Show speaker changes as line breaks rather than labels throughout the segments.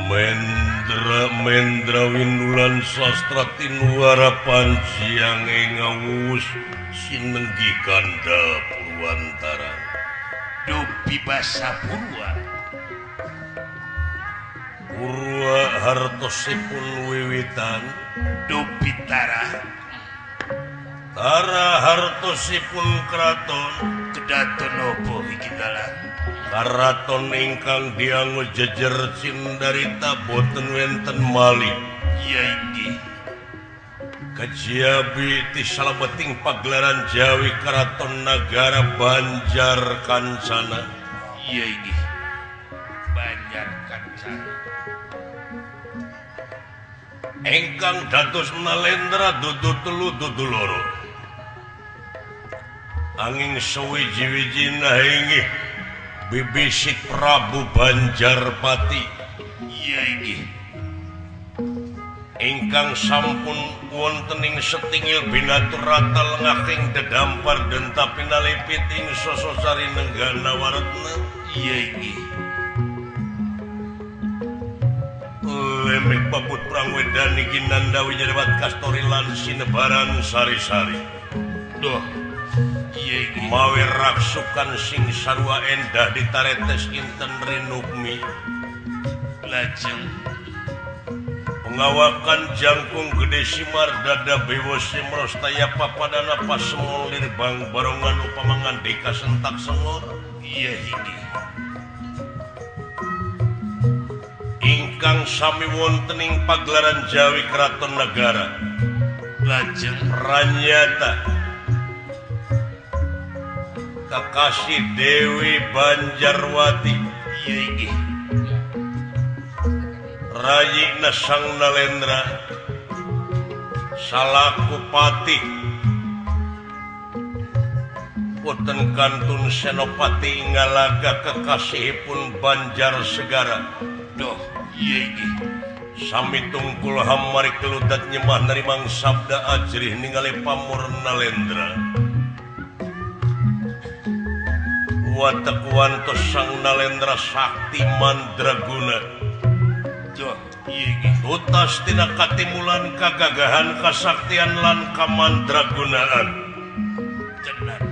Mendra Mendra Windulan Sastra Tinuara Panjiang Engawus Sinenggi Kanda Purwantara
Dupi basa Purwa
Purwa hartosipun wiwitan
Dupi Tara
Tara hartosipun kraton
Kedaton opo iki dalan
Karaton ingkang dianggo jejer cindarita boten wenten malih
ya inggih
Kejiabi ti salebeting pagelaran Jawi Karaton Nagara Banjar Kancana
iya inggih Banjar Kancana
ingkang dados Nalendra dudu telu dudu loro angin suwiji-wijina inggih bibisik Prabu Banjarpati
iya inggih
ingkang sampun wonten ing setingil binaturata lengahing dedampar denta pinalipit ing sososari nenggana waretna
iya inggih
lemih babut prang wedani ginanda wijadebat kastori lan sinebaran sari-sari
doh iya inggih
mawi raksukan sing sarua endah ditaretes inten rinukmi
lajeng
pengawakan jangkung gede simar dada bewo simrostaya papadana pasemol lirbang barongan upamangan deka sentak sengor
iya inggih
ingkang sami wonten ing pagelaran Jawi Keraton Nagara
lajeng
ranyata kakasih Dewi Banjarwati
iya inggih
rayina Sang Nalendra salaku patih boten kantun senopati ngalaga kekasihipun Banjar Segara
doh iya inggih
sami tungkul hamari keludat nyemah nerimang sabda ajrih ningali pamor Nalendra watek wantos Sang Nalendra sakti mandraguna tutas tina katimulan kagagahan kasaktian lan kamandragunaan
tenan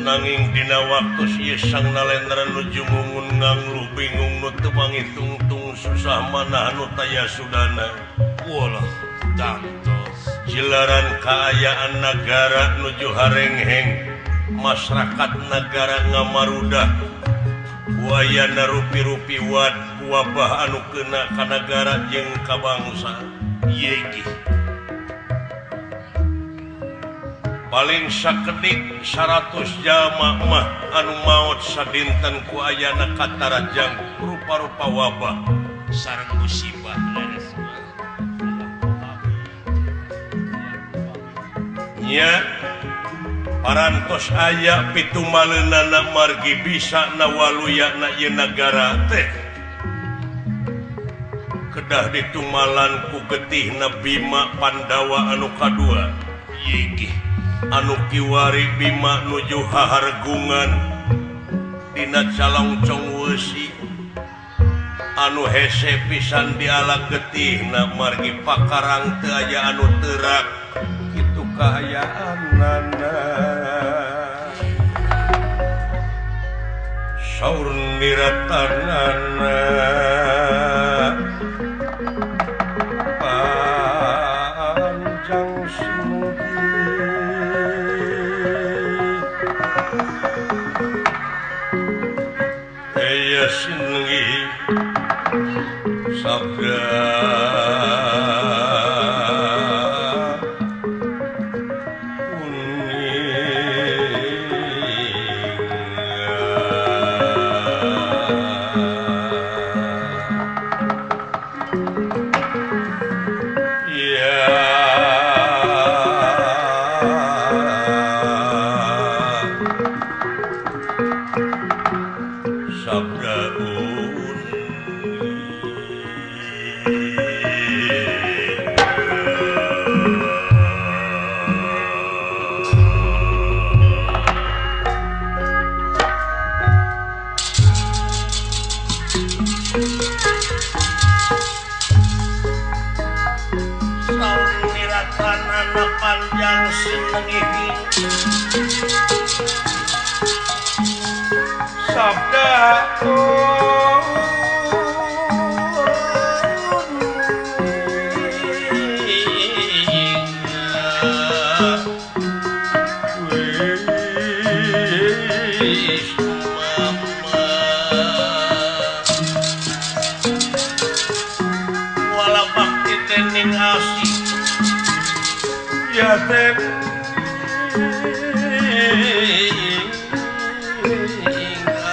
nanging dina waktu ieu Sang Nalendra nuju ngungun ngangluh bingung nu teu mangitungtung susah manah nu taya sudana
walah tangtos
jilaran kaayaan nagara nuju harengheng masyarakat nagara ngamarudah wayana rupi-rupi wad wabah anu kena ka nagara jeung ka bangsa
ieu inggih
paling sakedik 100 jalma mah anu maot sadinten ku ayana katarajang rupa-rupa wabah
sareng musibah leres
nya parantos aya pitumaleunana margi bisa nawaluyana ieu nagara teh kedah ditumalan ku getihna Bima Pandawa anu kadua
ieu inggih
anu kiwari Bima nuju hahargungan dina calongcong weusi anu hese pisan diala getihna margi pakarang teu aya anu teurak kitu kaayaanana saur niratanana panjang sumugi eya sinenggi sabda sabda. nengihi sabda ya ten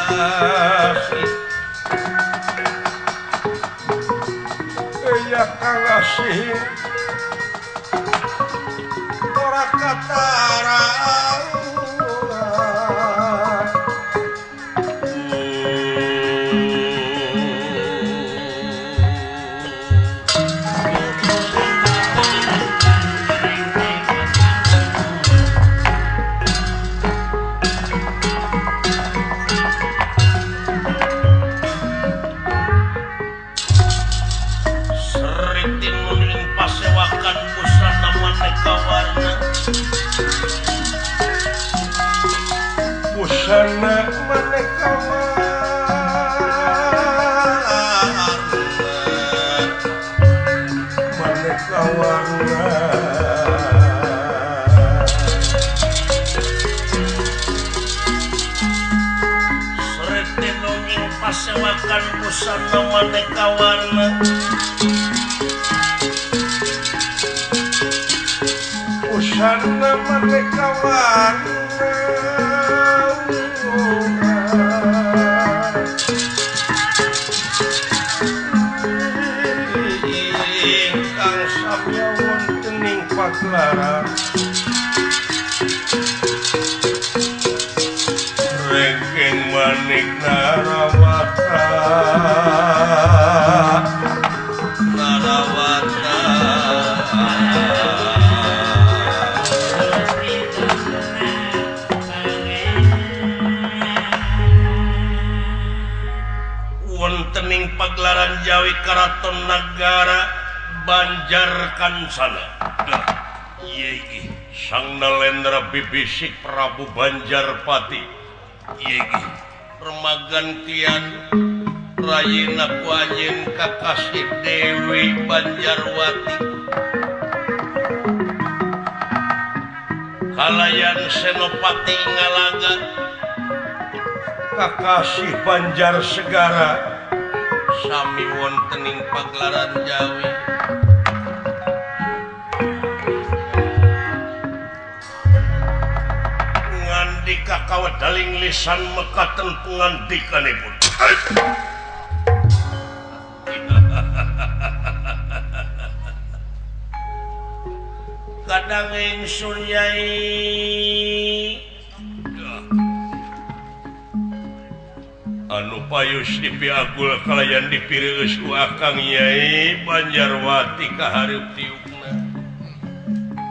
asih ya kang asih ora katara busana maneka warna maneka warna serete ing pasewakan busana maneka warna busana maneka warna ingkang samya wonten ing pagelaran rengking manik narawata narawata wonten ing pagelaran Jawi Karaton Nagara Banjar Kansana. Iya iki Sang Nalendra bibisik Prabu Banjarpati. Iya iki remagan kian rayina ku anjeun kakasih Dewi Banjarwati. Kalayan Senopati Ngalaga kakasih Banjar Segara sami wonten ing pagelaran Jawi. Ngandika kawedaling lisan mekaten pengandikanipun. Kadang ingsun Nyai anu payus dipiagul kalayan dipireueus ku Akang Nyai Banjarwati kahareup tiukna.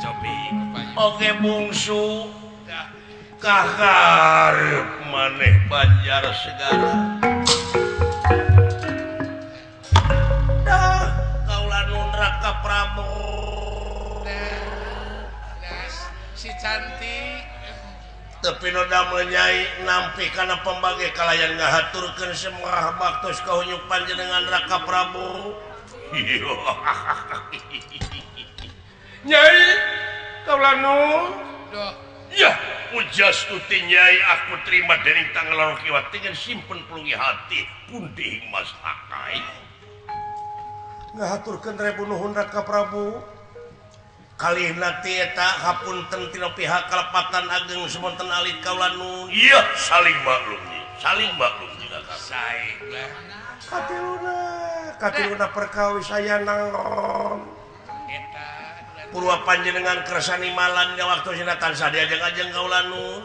Cobi
oge bungsu kahareup maneh Banjar Segara. Dah kaula nun Raka Prabu.
Si cantik
tapi nu damel Nyai nampi kana pembagi kalayan ngahaturkeun semah baktos kahunyuk panjenengan Raka Prabu. Nyai kaula nun ya ujas tuti Nyai aku terima dening tangan loro kiwa tinggal simpen pelungi hati pundi Mas Akai ngahaturkeun rebu nuhun Raka Prabu. Kalihna ti eta hapunten tina pihak kalepatan ageng semonten alit kaula nun. Iya saling maklum nyi, saling maklum juga
sae lah.
Katiluna, katiluna perkawis aya naon.
Eta
Purwa panjenengan kersani malan nya waktu sina tansah diajeng-ajeng kaula nun.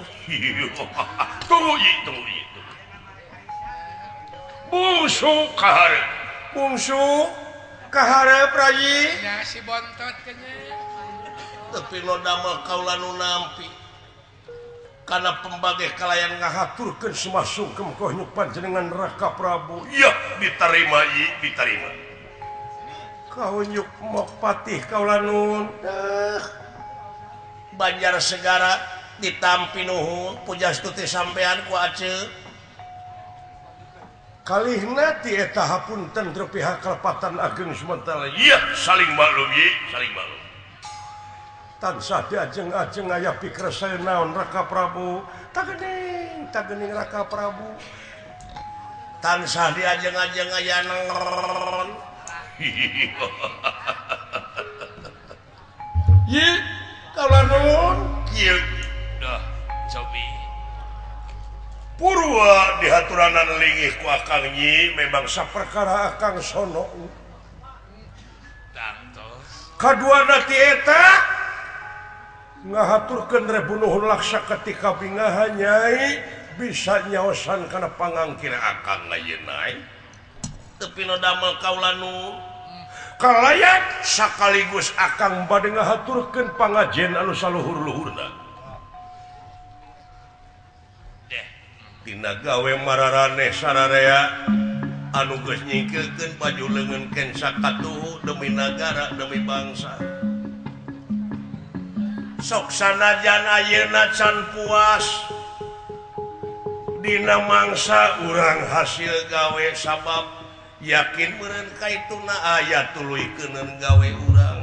Tunggu yi, tunggu yi. Bungsu kaharep. Bungsu kaharep rayi.
Nya si bontot kenya.
Tapi lo damel kaula nu nampi kana pembagi kalayan ngahaturkeun sumasungkem ka panjenengan Raka Prabu. Iya diterima yi, diterima. Kahunyuk mok patih kaula nun. Banjar Segara ditampi nuhun pujastuti sampean ku Aceu. Kalihna ti eta hapunten pihak kalepatan ageng Sumentala. Iya, saling maklum ye, saling maklum. Tansah diajeng-ajeng aya pikir saya naon Raka Prabu. Tagening Raka Prabu. Tansah diajeng-ajeng aya naon. Ye, kaula nuhun kieu.
Dah, cobi.
Purwa dihaturanan linggih ku Akang Nyi memang saperkara Akang sono.
Tangtos.
Kaduana ti eta ngahaturkeun rebunuhun laksa ketika bingahan Nyai bisa nyaosan kana pangangkir Akang ayeuna. Tepi nu damel kaula nu kalayan sakaligus Akang bade ngahaturkeun pangajen anu saluhur-luhurna. Dina gawe mararaneh sararea anu geus nyingkirkeun baju leungeun kensa katuhu demi nagara demi bangsa. Sok sanajan ayeuna can puas dina mangsa urang hasil gawe sabab yakin meureun kaituna aya tuluykeun gawe urang.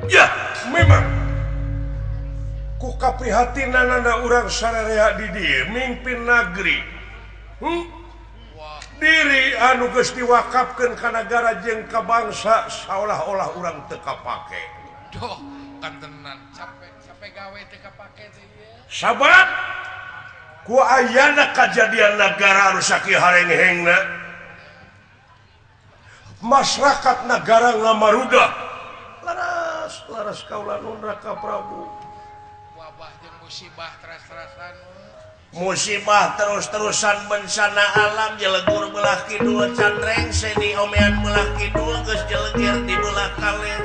Ya, memang ku kaprihatinanana urang sararea di dieu mimpin nagri. Diri anu geus diwakafkeun ka nagara jeung ka bangsa saolah-olah urang teu kapake.
Duh, kantenan sampai gawe teu kapake teh ieu.
Sabab ku ayana kajadian nagara anu sakieu harenghengna. Masyarakat nagara ngamaruga. Laras, laras kaula nun Raka Prabu.
Musibah terus-terusan,
musibah terus-terusan bencana alam jelegur belah kidul can rengse di omean belah kidul geus jelegir di belah kaler.